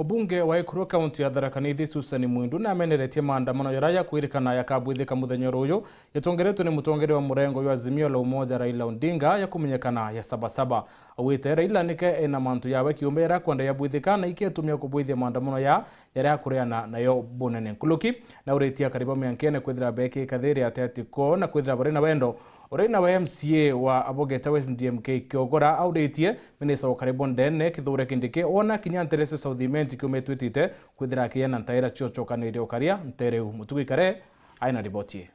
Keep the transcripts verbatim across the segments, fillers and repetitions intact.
Mubunge wa Ekuru kaunti ya Tharaka Nithi Susan Mwindu nameneretie maandamano jaria jakwirikana jakabwithika muthenya ruyu, jatongeretwe ni mutongeria wa murengo jwa Azimio la Umoja Raila Odinga, ya kumenyekana ya Saba Saba. Augite Raila nike ena mantu jawe kiumbe jaria akwenda jabwithika na iketumia kubwithia maandamano ya jaria akureana nayo bunene. Nkuruki nauritie akari ba miankene kwithira bekikathiri ateti ko na kwithira bari na wendo. Uria nawe M C A wa Abogeta West D M K Kiogora auritie minista wa ukari bwa ndene Kithure Kindiki wona kinya ntere cia South Imenti kiumitwitite kwithira akiya na ntaira cio cokaniria ukaria ntere u. Mutugi Kare aina riboti ii.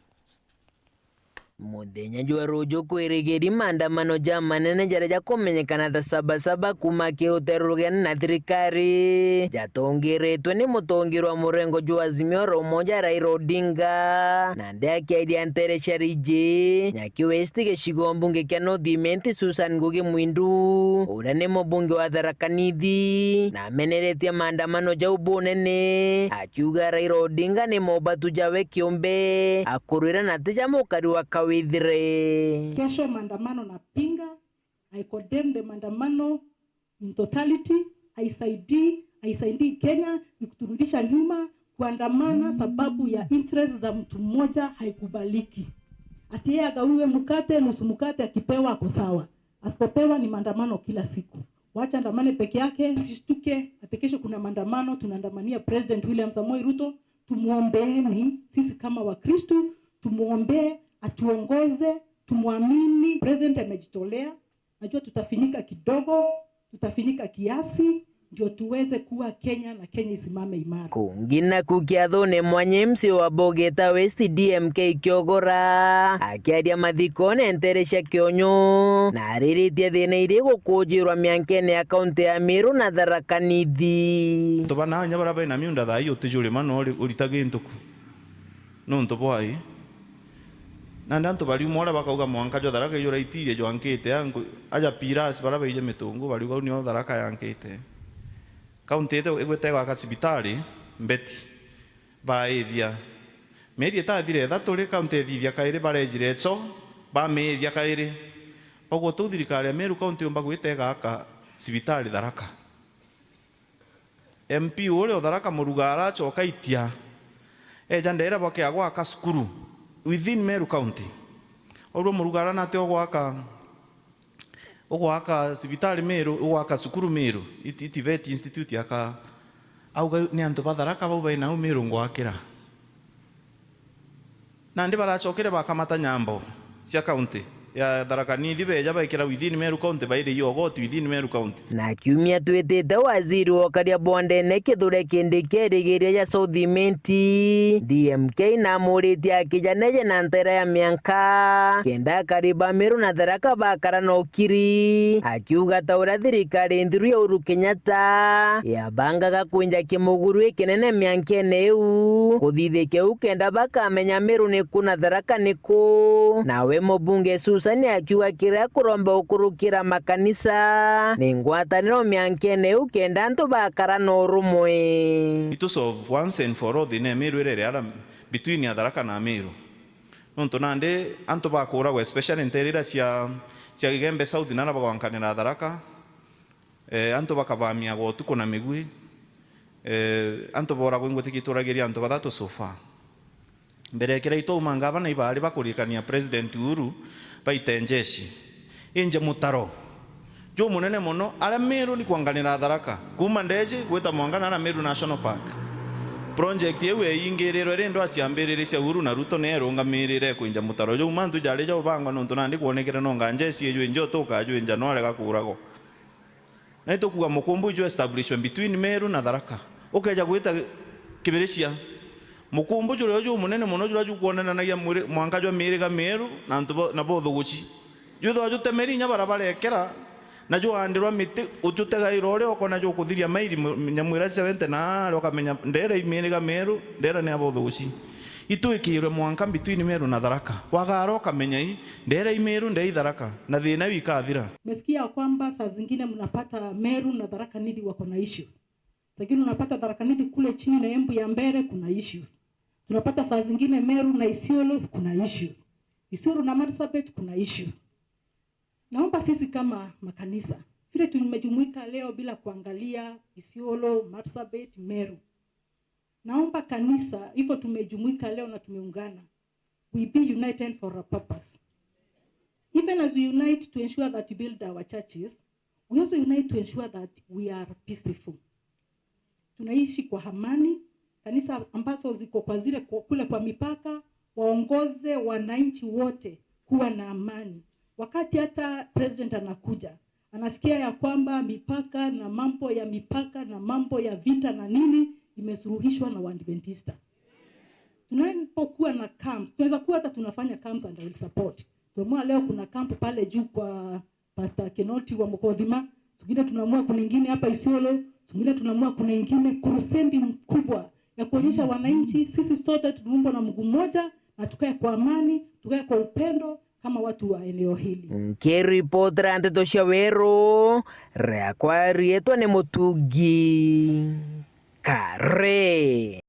Muthenya jwa ruju kwirigiri maandamano ja manene jaria jakumenyekana ta Saba Saba kuma kiuteru rugene na thirikari, jatongeretwe ni mutongeria wa murengo jwa Azimio la Umoja Raila Odinga, nandi akiaria ntere cia Rijii, Nyaki West, gicigo mbunge kia North Imenti, Susan Ngugi Mwindu, uria ni mubunge wa Tharaka Nithi, nameneretie maandamano jau bunene, akiuga Raila Odinga ni mobatu jawe kiumbe, akurwira na ti ja mukari wa kawithire. Kesho maandamano napinga, I condemn the maandamano in totality, haisaidii, haisaidii Kenya, ni kuturudisha nyuma. Kuandamana sababu ya interest za mtu mmoja haikubaliki. Ati yeye agawiwe mkate, nusu mkate akipewa ako sawa. Asipopewa ni maandamano kila siku. Wacha andamane peke yake, usishtuke ati kesho kuna maandamano, tunaandamania President William Samoei Ruto. Tumuombeeni sisi kama Wakristu, tumuombee atuongoze, tumwamini. President amejitolea. Najua tutafinyika kidogo, tutafinyika kiasi, ndio tuweze kuwa Kenya na Kenya isimame imara. Kungi naku kiathone mwanya, M C A wa Bogeta West D M K Kiogora akiaria mathikone ntere cia Kionyo, na ariritie thina iri gukujirwa miankene ya kaunti ya Meru na Tharaka Nithi. Antu bana inya baria baina miunda thaa ii utijurima no uri-, urita gintu ku. Nuntu bwai? Nandi antu bariuma uria bakauga mwanka jwa Tharaka juraitirie jwankite, angu-, aja Piras baria baije Mitungu bariuga uu nio Tharaka yankite. Kaunti ite igwite igwaka cibitari mbeti, baithia. Mieri itathire ithatu ri kaunti ithithia kairi, barejire cho, bamiithia kairi. Bagweta uu thirikari ya Meru kaunti yumba gwita igaka cibitari Tharaka. M P uria o Tharaka Murugara acoka aitia, eja ndera bwake agwaka cukuru within Meru County. Aurwa Murugara nati ugwaka, ugwaka cibitari Meru, ugwaka cukuru Meru, iti, iti vet institute aka. Auga ni antu ba Tharaka bau bai nau Meru ngwakira. Nandi baracokere bakamata nyambo cia kaunti ya Tharaka Nithi, beja baikira within Meru County, bairi iogoti within Meru County. Na kiumia twitite, waziri wa ukaria bwa ndene Kithure Kindiki erigiria ja South Imenti, D M K namuritie akija neje na ntera ya mianka, kenda akari ba Meru na Tharaka bakara na ukiri, akiuga ta uria thirikari nthiru ya Uhuru Kenyatta yabangaga kwinja kimuguru ikinene miankene iu, kuthithikia u kenda bakamenya Meru ni ku na Tharaka ni ku. Nawe mubunge Susan akiuga kiria kuromba ukurukira makanisa ni ngwataniro miankene iu kenda antu bakara na urumwe. It is of once and for all, thina ya Meru irere ara between ya Tharaka na Meru. Nontu nandi antu bakuragwa, especially ntere iria cia, cia Igembe South, nara bagwankanira Tharaka. Eh, antu bakavamiagwa utuku na migui. Eh, antu boragwa ingwitikia ituragiria antu bathatu so far. Mbere kira itwauma ngavana ibari bakurikania President Uhuru baite njeshi. Inje mutaro jumunene mono, aria Meru ni kwanganira Tharaka, kuuma Ndeji gwita mwanka nara Meru National Park. Project iu eingiriro iri ndwa ciambiriri cia Uhuru na Ruto ni erungamirire kwinja mutaro juu. Mantu jari ja ubangwa nontu nandi kwonekere nonga njeshi iju inje utuka jwinja no arega kuragwa. Na itukuga mukumbu ju establishwe between Meru na Tharaka. Ukeja gwita Kibiricia, mukumbu juria jumunene mono juria jukwonananagia mwiri-, mwanka jwa miriga mieru na antu bo, na bothuguci. Juthwa jutemeri inya bara barekera, na juandirwa miti, ujutegaira uria ukona jukuthiria mairi mu-, nyamu iria cia wente na aria ukamenya ndera i miriga mieru, ndera ni ya bothuguci. Itwikirwe mwanka between Meru na Tharaka. Wagara ukamenya i, ndera i Meru, ndera i Tharaka, na thina iu ikathira. Umesikia kwamba saa zingine mnapata Meru na Tharaka Nithi wako na issues. Lakini unapata Tharaka Nithi kule chini na Embu ya Mbere kuna issues. Tunapata saa zingine Meru na Isiolo kuna issues. Isiolo na Marsabit kuna issues. Naomba sisi kama makanisa, Vile tumejumuika leo bila kuangalia Isiolo, Marsabit, Meru. Naomba kanisa, hivyo tumejumuika leo na tumeungana. We be united for a purpose. Even as we unite to ensure that we build our churches, we also unite to ensure that we are peaceful. Tunaishi kwa amani, kanisa ambazo ziko kwa zile, kwa, kule kwa mipaka, waongoze wananchi wote kuwa na amani. Wakati hata president anakuja, anasikia ya kwamba mipaka na mambo ya mipaka na mambo ya vita na nini imesuluhishwa na Waadventista. Tunapokuwa na camps, tunaweza kuwa hata tunafanya camps and I will support. Tumeamua leo kuna camp pale juu kwa Pastor Kinoti wa Mukothima, zingine tunaamua kuna ingine hapa Isiolo, zingine tunaamua kuna ingine, crusade mkubwa ya kuonyesha wananchi sisi sote tumeumbwa na Mungu mmoja na tukae kwa amani, tukae kwa upendo kama watu wa eneo hili. Nkiripotera ndeto cia Weru, riakwa riitwa ni Mutungi Kare.